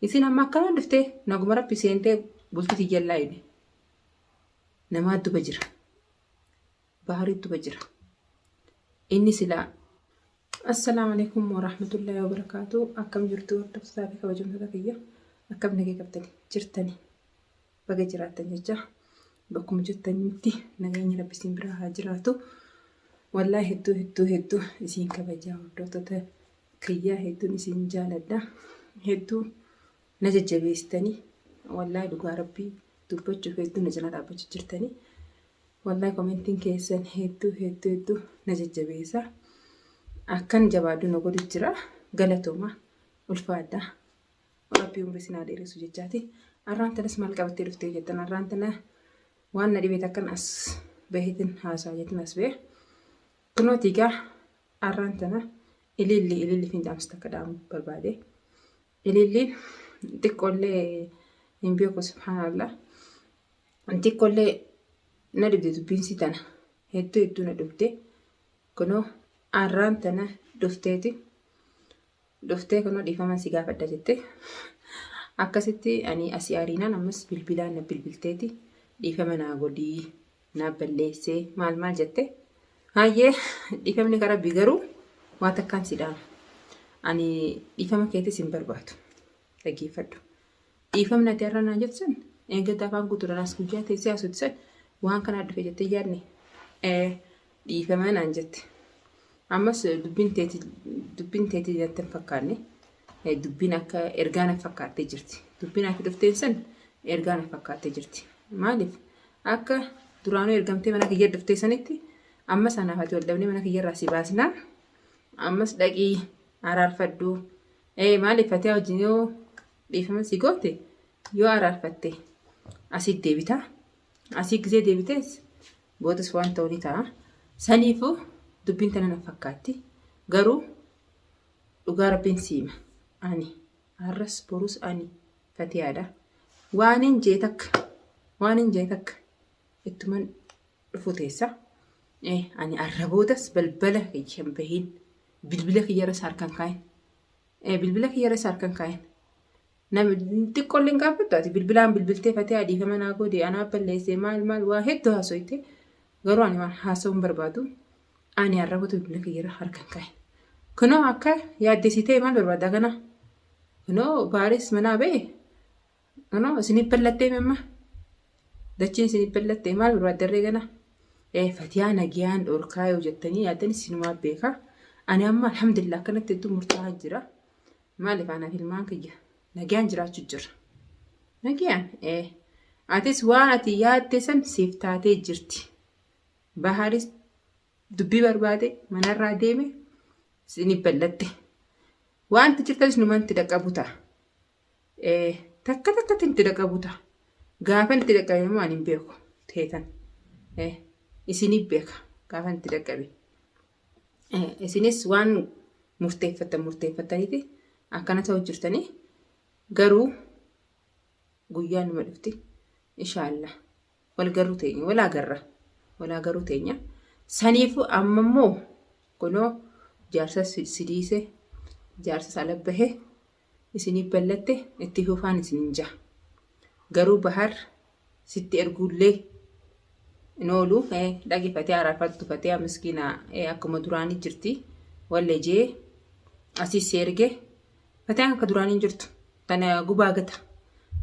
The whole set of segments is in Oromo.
Isin amma akkana dhuftee naguma rabbi seentee bulti tiyyallaa hidhe. Namaa duba jira. Baharii duba jira. Inni silaa. Assalaamu alaikum warahmatullahi wabarakaatu. Akkam jirtu hordoftoota fi kabajamtoota kiyya. Akkam nagee qabdani jirtani. Baga jiraattan jecha bakkuma jirtanitti nageenyi rabbi isin biraa haa jiraatu. Wallaahi hedduu hedduu hedduu isin kabajaa hordoftoota kiyyaa hedduun isin jaaladha. Hedduu na jajjabeessitanii wallaahi dhugaa rabbii dubbachuuf hedduu na cinaa dhaabbachuu jirtanii. Wallaahi komentiin keessan hedduu hedduu hedduu na jajjabeessa. Akkan jabaadhu na godhu jira. Galatooma ulfaadha. Rabbii umrii isin haa dheeressu jechaati. Arraan tanas maal qabattee dhuftee jettan arraan tana waan na dhibee takkan as baheetin haasaa jettin as bahe. Kunooti egaa arraan tana ililli ililli fincaamsi takka dhaamu barbaade. Ililliin xiqqoollee hin beeku subhaanallah. Xiqqoollee na dhibde dubbiin si tana hedduu hedduu na dhibde. Kunoo arraan tana dhufteeti. Dhuftee kunoo dhiifama si gaafadha jette. Akkasitti ani asii ariinaan ammas bilbilaan na bilbilteeti dhiifama naa godhii naa balleessee maal maal jette. Hayyee dhiifamni karaa rabbii garuu waa takkaan si dhaama. Ani dhiifama keetis hin barbaadu. Dhaggeeffadhu. Dhiifamni ati har'a naan jettu san eeggadda afaan guutuudhaan as guyyaa teessee haasoftu san waan kanaa dhufe jettee yaadne dhiifama naan jette. Ammas dubbiin teeti dubbiin teeti natti hin fakkaanne dubbiin akka ergaa na fakkaattee jirti. Dubbiin ati dhufteen san ergaa na fakkaattee jirti. Maaliif akka duraanuu ergamtee mana kiyya dhuftee sanitti ammas anaaf ati wal dhabnee mana kiyyarraa si baasnaan ammas dhaqii araarfadhu. Maaliif ati wajjin yoo dhiifama si goote yoo araarfatte asii deebita. Asii gisee deebitees boodas waan ta'u ni ta'a. Saniifuu dubbiin tana na fakkaatti. Garuu dhugaa rabbiin siima. Ani har'as borus ani fatiyaadha. Waanin jee takka waanin jee takka ittuman dhufu teessa. Ani har'a boodas balbala kiyya hin bahin. Bilbila kiyyarras harkan kaayin. Bilbila kiyyarras harkan kaayin. Nama xiqqoollee hin qaanfattu ati bilbilaan bilbiltee fatee adiifama naa godhe anaa balleessee maal maal waa hedduu haasoyte garuu ani waan haasa'uu hin barbaadu ani arrabatu bilbila kiyyarra harkan kaayin. Kunoo akka yaaddesii ta'e maal barbaadda kana? Kunoo baaris manaa ba'e kunoo isiniif ballattee mamma dachiin isiniif ballattee maal barbaadda irree gana? Fatiyaa nagiyaan dhorkaa yoo jettanii yaaddan isinumaa beeka. Ani amma alhamdulillah akkanatti hedduu murtaa'aa jira. Maaliif anaaf ilmaan kiyya nagayaan jiraachuu jira. Nagayaan ee atis waan ati yaadde san siif taatee jirti. Baharis dubbii barbaade manarraa deeme isinif ballatte. Wanti jirtanis numan itti dhaqqabu ta'a. Ee takka takkatti itti dhaqqabu ta'a. Gaafan itti dhaqqabe immoo ani hin beeku teetan. Ee isiniif beeka gaafan itti dhaqqabe. Isinis waan murteeffattan murteeffattaniiti akkana ta'u jirtanii garuu guyyaa numa dhufti inshaallah wal garuu teenya wal agarra wal agaruu teenya saniifu amma immoo kunoo jaarsa si dhiise jaarsa ala bahe isiniif ballatte itti fufaan isinin jaha garuu bahar sitti erguullee hin oolu dhaqi fatee araarfattu fatee miskiina akkuma duraanii jirti walle jee asii si erge fateen akka duraanii hin jirtu tana gubaa gata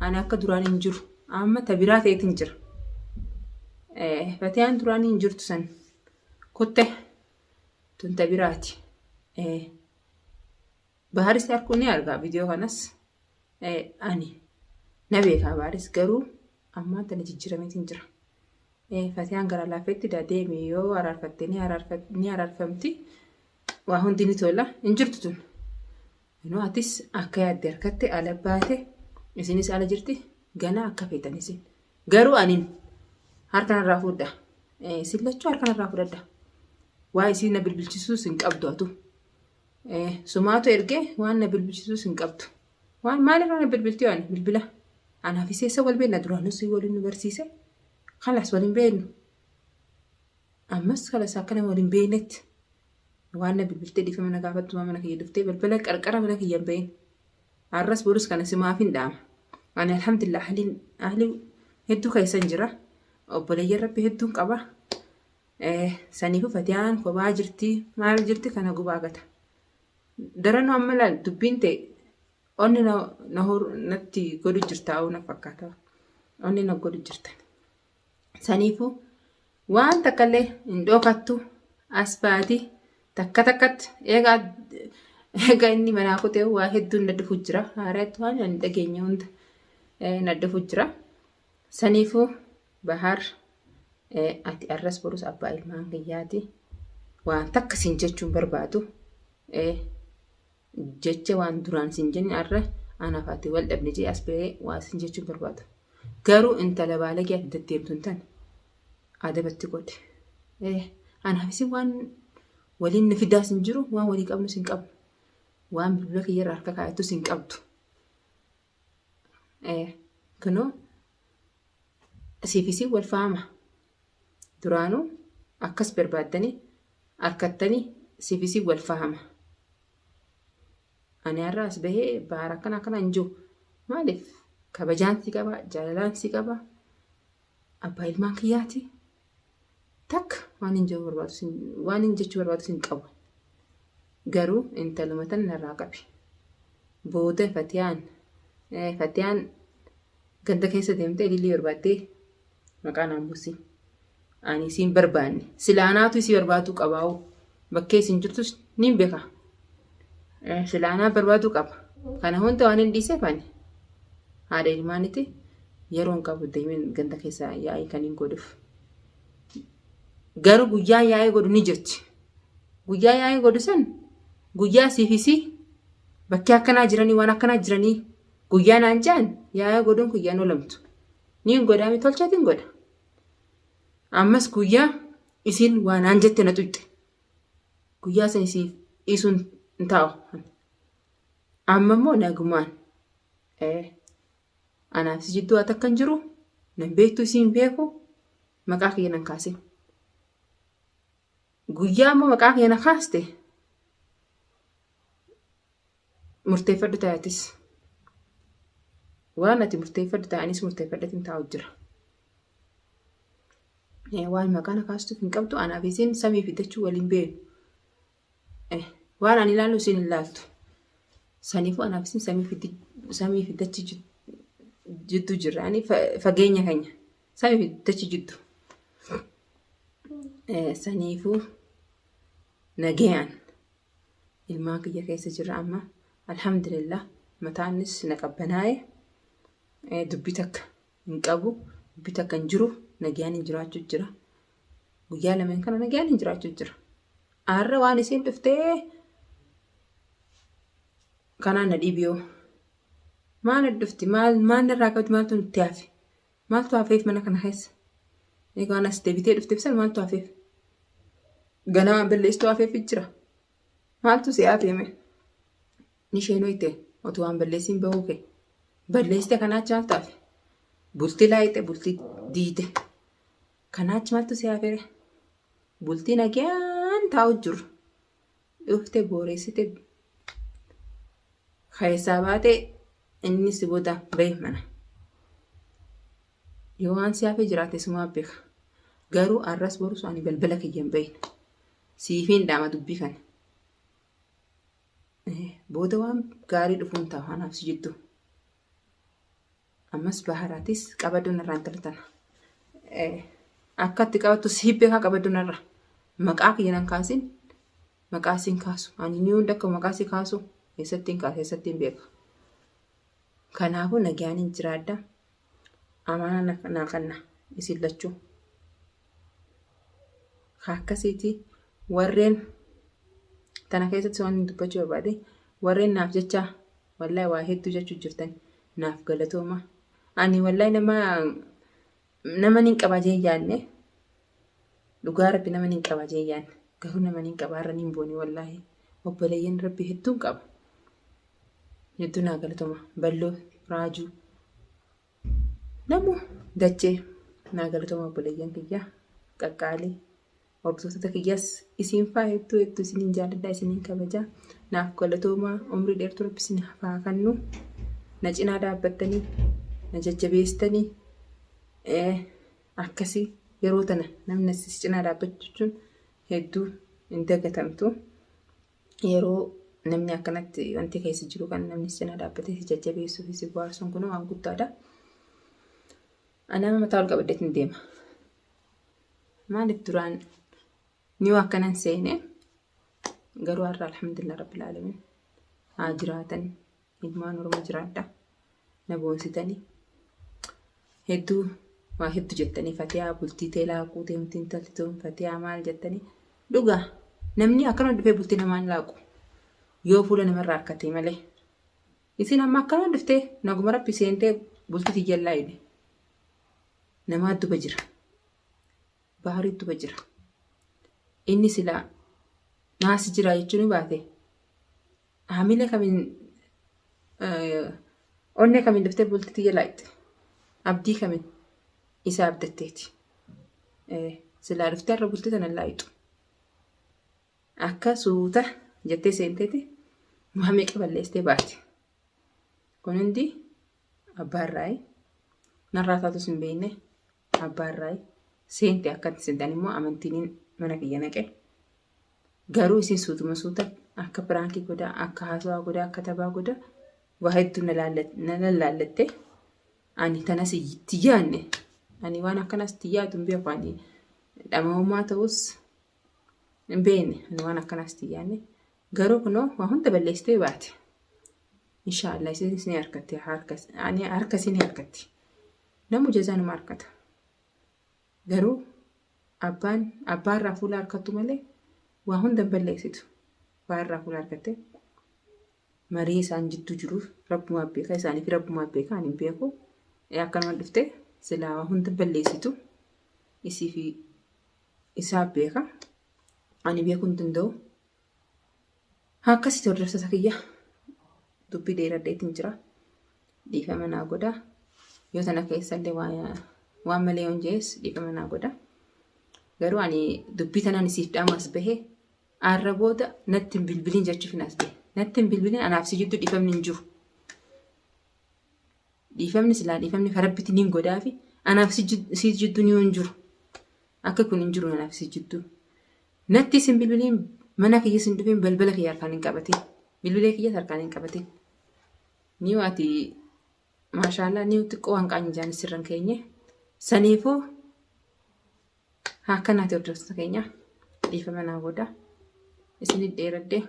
ani akka duraanii hin jiru amma ta biraa ta'eetin jira fatiyaan duraanii hin jirtu san kutte tun ta biraati Baharis arguu ni argaa viidiyoo kanas ani na beekaa Baharis garuu ammaan tana jijjiirameetiin jira. Fatiyaan gara laafetti deemi yoo araarfatte ni araarfamti waa hundi ni tola hin jirtu tun. Inoo atis akka yaadde harkatte ala baate isinis ala jirti ganaa akka feetan isin. Garuu anin harka narraa fuudha. Isin lachuu harka narraa fudhadha. Waa isin na bilbilchisuus hin qabdu atu. Sumaatu ergee waan na bilbilchisuus hin qabdu. Waan maalirraa na bilbilti ani bilbila. Anaaf iseessa wal beekna duraanus waliin nu barsiise. Kalas waliin beeknu. Ammas kalas akka nama waliin beeknetti. Waan na bilbiltee dhiifama na gaafattu mana kiyya dhuftee balbala qarqara mana kiyya hin bahin. Arras borus kana simaaf hin dhaama. Ani alhamdulillah ahliin ahli hedduu keessan jira. Obboleeyyan rabbi hedduun qaba. Saniifuu fatiyaan kophaa jirti maal jirti kana gubaa gata. Daranuu amma laal dubbiin ta'e onni na natti godhu jirta na fakkaata. Onni na godhu jirta. Saniifuu waan takkallee hin dhokattu as baati takka takkatti eegaa egaa inni manaa kutee waa hedduun na dhufu jira. Haaraatti waan hin dhageenye hunda na dhufu jira. Saniifuu Bahar ati arras borus abbaa ilmaan kiyyaati. Waan takka sin jechuun barbaadu. Jecha waan duraan sin jenne arra anaaf ati wal dhabne jee as bahee waa sin jechuun barbaadu. Garuu intala baalagee ati deddeemtu hin tane adabatti godhi. Anaaf isin waan waliin nu fidaas hin jiru waan walii qabnus hin qabnu. Waan bilbila kiyyarra harka kaa'attus hin qabdu. Kunoo siif isin wal faama. Duraanuu akkas barbaaddanii harkattanii siif isin wal faama. Ani har'a as bahee baara akkana akkana hin jiru. Maaliif? Kabajaan si qaba, jaalalaan si qaba. Abbaa ilmaan kiyyaati. Takka waan hin jiru barbaadu waan hin jechuu barbaadu hin qabu. Garuu intaluma tan narraa qabi. Booda fatiyaan fatiyaan ganda keessa deemtee ilillii barbaaddee maqaa naan buusi. Ani isiin barbaanne. Sila anaatu isii barbaaduu qabaa'u. Bakkee isin jirtus niin beeka. Sila anaa barbaaduu qaba. Kana hunda waan hin dhiiseef ani haadha ilmaaniti yeroo hin qabu deemeen ganda keessa yaa'ii kan hin godhuuf. Garuu guyyaa yaa'ii godhu ni jirti. Guyyaa yaa'ii godhu san guyyaa siif isii bakkee akkanaa jiranii waan akkanaa jiranii guyyaa naan ja'an yaa'ii godhuun guyyaan oolamtu. Niin godhaami tolcheetiin godha. Ammas guyyaa isiin waa naan jette na xuyxe. Guyyaa san isiif dhiisuun hin taa'u. Amma immoo nagumaan anaaf si jidduu ati akka hin jiru nan beektu isiin beeku maqaa kiyya nan kaasin. Guyyaa immoo maqaa kiyya na kaaste murteeffadhu taatis. Waan ati murteeffadhu ta'a anis murteeffadheetiin taa'u jira. Waan maqaa na kaastuuf hin qabdu anaaf isiin samii fi dachuu waliin beenu. Waan ani ilaalu isiin hin laaltu. Saniifuu anaaf isiin samii fi dachi jidduu jirra. Ani fageenya keenya samii fi dachi jiddu. Saniifuu nagayaan ilmaan kiyya keessa jira amma alhamdulillah mataanis na qabbanaa'e dubbii takka hin qabu dubbii takka hin jiru nagayaan hin jiraachuu jira guyyaa lameen kana nagayaan hin jiraachuu jira har'a waan isiin dhuftee kanaan na dhibiyoo maal dhufti maal maal narraa qabdi maaltu nutti hafe Maaltu hafeef mana kana keessa? Egaa waan as deebitee dhufteef san maaltu hafeef? Ganama balleessituu hafeef jira. Maaltu si hafee mee? Ni sheenoyte otuu waan balleessiin bahuu kee. Balleessite kanaa achi maaltu hafe? Bultii laayite bultii diite. Kanaa achi maaltu si hafee? Bultii nagaan taa'u jiru. Dhufte booreessite keessaa baate inni si booda bahe mana. Yoo waan si hafee jiraate sumaa beeka. Garuu arras borus ani balbala kiyya hin bahin. Siifiin dhaama dubbii kana. Booda waan gaarii dhufuun ta'a anaaf si jiddu. Ammas baharaatis qabadhu narraa intala tana. Akka itti qabattu si beekaa qabadhu narra. Maqaa kiyya nan kaasin maqaa siin kaasu. Ani ni hunda akka maqaa si kaasu eessatti hin kaasa eessatti hin beeka. Kanaafuu nagaan hin jiraadha. Amaanaa naa kanna isin lachuu. Akkasiiti warreen tana keessatti waan dubbachuu barbaade warreen naaf jecha wallahi waa hedduu jechuu jirtan naaf galatooma. Ani wallahi nama nama nin qaba jee yaanne dhugaa rabbi nama nin qaba jee yaanne garuu nama nin qaba har'a nin boone wallahi obboleeyyan rabbi hedduun qaba. Hedduu naa galatooma balloo raajuu namu dachee naa galatooma obboleeyyan kiyya qaqqaalii. Hordoftoota kiyyas isiin faa hedduu hedduu isiniin jaalladha isiniin kabaja. Naaf galatoomaa umrii dheertuu rabbi isin haa kennu. Na cinaa dhaabbattanii na jajjabeessitanii akkasii yeroo tana namni si cinaa dhaabbachuu jechuun hedduu hin dagatamtu. Yeroo namni akkanatti wanti keessa jiru kan namni si cinaa dhaabbatee si jajjabeessuu fi si bohaarsuun kun waan guddaadha. Ani amma mataa ol qabadheetiin deema. Maaliif duraan ni akkanan seene garuu har'a alhamdulillah rabbil alamin haa jiraatan ilmaan Oromoo jiraadha na boonsitanii hedduu waa hedduu jettanii fatiyaa bultii tee laaquu deemti intalti tun fatiyaa maal jettanii dhugaa namni akkanuma dhufee bultii namaan laaqu yoo fuula namarraa harkatee malee isin amma akkanuma dhuftee naguma rabbi seentee bultii tiyyallaa hidhe namaa duba jira Bahariin duba jira. Inni silaa naasi jira jechuun baate hamilee kamiin onnee kamiin dhuftee bultii tiyya laayixxe abdii kamiin isa abdatteeti. Silaa dhuftee har'a bultii tana laayixu. Akka suuta jettee seenteeti waa meeqa balleessitee baate. Kun hundi abbaarraayi. Narraa taatus hin beekne abbaarraayi. Seente akkatti seentan immoo amantiin mana kiyya naqe. Garuu isin suutuma suuta akka piraankii godhaa, akka haasawaa godhaa, akka taphaa godhaa waa hedduu na lallaallatte. Ani tanas itti yaadne. Ani waan akkanaas itti yaadu hin beeku. Ani dhama'ummaa ta'us hin beekne. Ani waan akkanaas itti yaadne. Garuu kunoo waa hunda balleessitee baate. Inshaallah isinis ni harkatti. Ani harka isin harkatti. Namu jazaa numa harkata. Garuu abbaan abbaarraa fuula harkattu malee waa hunda hin balleessitu. Abbaarraa fuula harkatte marii isaan jidduu jiruuf rabbumaa beeka isaanii fi rabbumaa beeka ani hin beeku. Akkanuma dhufte silaa waa hunda balleessitu isii fi isaa beeka. Ani beekuu hin danda'u. Akkasitti hordoftoota kiyya dubbii dheeradheetiin jira. Dhiifama naa godha. Yoo tana keessallee waan malee yoon jees dhiifama naa godha. Garuu ani dubbii tanaan isiif dhaamu as bahe arra booda natti hin bilbilin jechuuf hin as bahe. Natti hin bilbilin anaaf si jidduu dhiifamni hin jiru. Dhiifamni silaa dhiifamni karabbitti niin godhaafi anaaf si jidduu ni hin jiru. Akka kun hin jiru anaaf si jidduu. Natti isin bilbiliin mana kiyya isin dhufin balbala kiyya harkaan hin qabatin. Bilbilee kiyyas harkaan hin qabatin. Niu ati maashaallah niu xiqqoo waan qaanyi jaan sirran keenye. Saniifuu akkanaati hordoftoota keenya dhiifama naa godha. Isinit dheeradhe.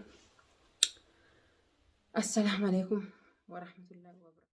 Assalaamu alaikum warahmatullahi wabarakatuh.